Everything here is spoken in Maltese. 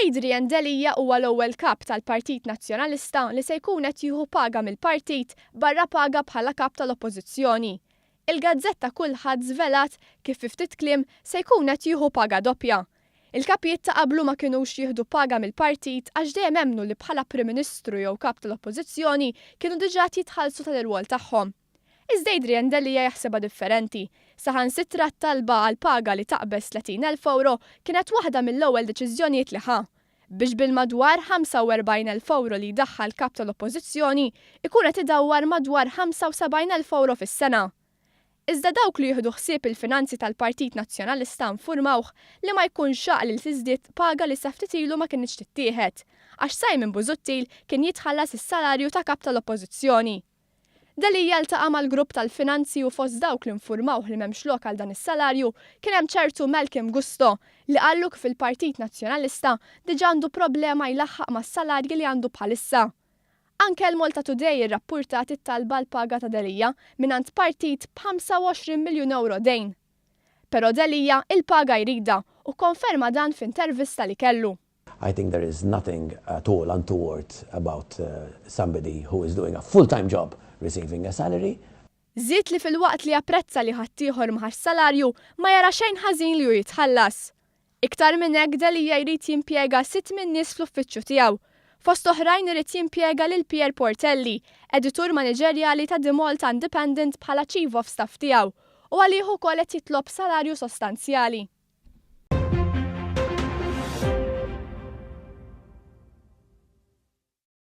Adrian Delia huwa l-ewwel Kap tal-Partit Nazzjonalista li se jkun qed jieħu paga mill-partit barra paga bħala Kap tal-Oppożizzjoni. Il-gazzetta Kullħadd żvelat kif fi ftit kliem se jkun qed jieħu paga doppja. Il-kapijiet ta' qablu ma kinux jieħdu paga mill-partit għax dejjem emmnu li bħala Prim Ministru jew Kap tal-Oppożizzjoni kienu diġà qed jitħallsu tal-irwol tagħhom. Iżda Adrian Delia jaħsibha differenti. Saħansitra t-talba għal paga li taqbeż 30,000 ewro kienet waħda mill-ewwel deċiżjonijiet li ħa. Biex bil-madwar 45,000 ewro li jdaħħal Kap tal-Oppożizzjoni ikun qed idawwar madwar 75,000 ewro fis-sena. Iżda dawk li jieħdu ħsieb il-finanzi tal-Partit Nazzjonalista nfurmawh li ma jkunx għaqli li tiżdied paga li sa ftit ilu ma kinitx tittieħed, għax Simon Busuttil kien jitħallas is-salarju ta' Kap tal-Oppożizzjoni. Delia ltaqa' mal-grupp tal-finanzi u fost dawk li nfurmawh li m'hemmx lok għal dan is-salarju kien hemm ċertu Malcolm Gusto li qallu kif il-Partit Nazzjonalista diġà għandu problema jlaħħaq mas-salarji li għandu bħalissa. Anke l-Malta Today irrappurtat it-talba għall-paga ta' Delia mingħand partit b'25 miljun ewro dejn. Però Delia il-paga jridha u kkonferma dan f'intervista li kellu. I think there is nothing at all untoward about somebody who is doing a full-time job receiving a salary. Żied li filwaqt li japprezza li ħaddieħor ma ħax salarju, ma jara xejn ħażin li hu jitħallas. Iktar minn hekk Delia jrid jimpjega sitt min-nies fl-uffiċċju tiegħu. Fost oħrajn irid jimpjega lil Pierre Portelli, editur maniġerjali ta' The Malta Independent bħala Chief of Staff tiegħu u għalih ukoll qed jitlob salarju sostanzjali.